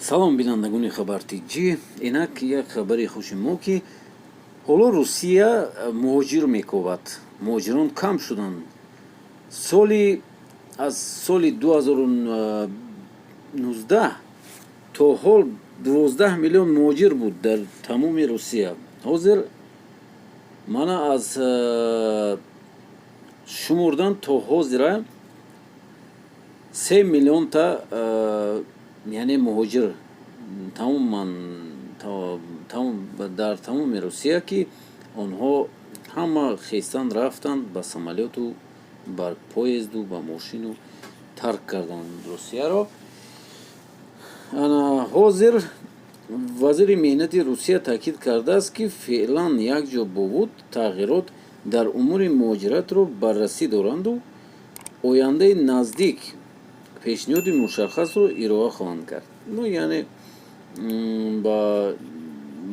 Салом, бинандагони Хабар Тҷ. Инак як хабари хуши мо, ки ҳоло Русия муҳоҷир мекобад. Муҳоҷирон кам шуданд. Соли аз соли 2019 то ҳол 12 миллион муҳоҷир буд дар тамоми Русия. Ҳозир мана аз шумурдан то ҳозира 3 миллионта, яъне муҳоҷир тамоман дар тамоми Русия, ки онҳо ҳама хестан рафтанд, ба самолёту, ба поезду, ба мошину тарк карданд Русияро. Ана ҳозир вазири меҳнати Русия таъкид кардааст, ки феълан якҷо бо Вуд тағйирот дар умури муҳоҷиратро баррасӣ доранду ояндаи наздик пешниҳоди мушаххасро ироа хоҳанд кард. Ну, яъне ба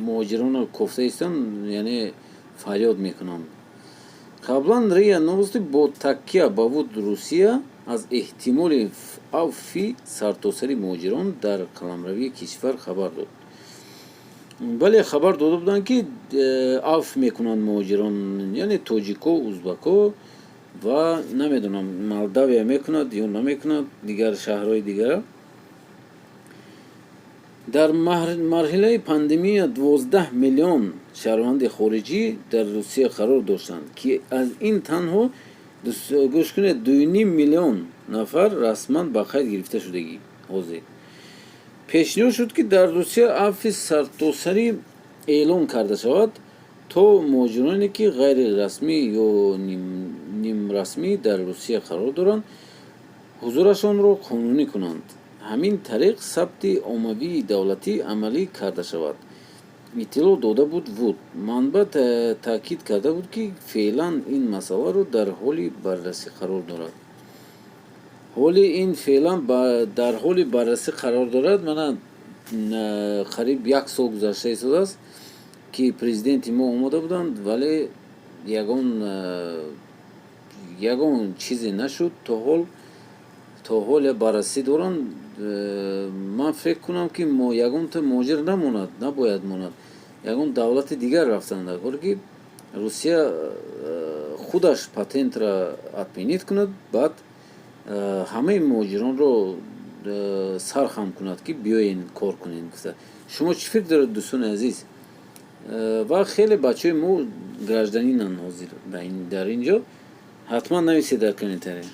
муҳоҷирона кофта истанд, яъне фарёд мекунанд. Қаблан РИА Новости бо такя ба Вуд Русия аз эҳтимоли авфи сартосари муҳоҷирон дар қаламрави кишвар хабар дод. Бале, хабар дода буданд, ки авф мекунанд муҳоҷирон, яъне тоҷико, узбако ва намедонам, Молдавия мекунад ё намекунад, дигар шаҳрҳои дигара. Дар марҳилаи пандемия 12 миллион шаҳрванди хориҷӣ дар Русия қарор доштанд, ки аз ин танҳо, гӯш кунед, 2,5 миллион нафар расман ба қайд гирифта шудагӣ. Ҳозир пешниҳод шуд, ки дар Русия авфи сартосарӣ эълон карда шавад, то муҳоҷироне, ки ғайрирасмӣ ё нимрасмӣ дар Русия қарор доранд, ҳузурашонро қонунӣ кунанд. Ҳамин тариқ сабти оммавии давлатӣ амалӣ карда шавад, иттилоъ дода буд Вуд. Манбаъ таъкид карда буд, ки феълан ин масъаларо дар ҳоли баррасӣ қарор дорад. Ҳоли ин феълан дар ҳоли баррасӣ қарор дорад. Мана қариб як сол гузашта истодааст, ки президенти мо омода буданд, вале ягон чизе нашуд то ҳол. То ҳол баррасӣ доранд. Ман фикр кунам, ки ягонта муҳоҷир намонад, набояд монад, ягон давлати дигар рафтанд, ҳоле ки Русия худаш патентро отменить кунад, баъд ҳамаи муҳоҷиронро сархам кунад, ки биёен, кор кунем гуфта. Шумо чӣ фикр доред, дӯстони азиз? Ва хеле бачаҳои мо гражданинанд ҳозир дар ин ҷо. Ҳатман нависед дар комментария.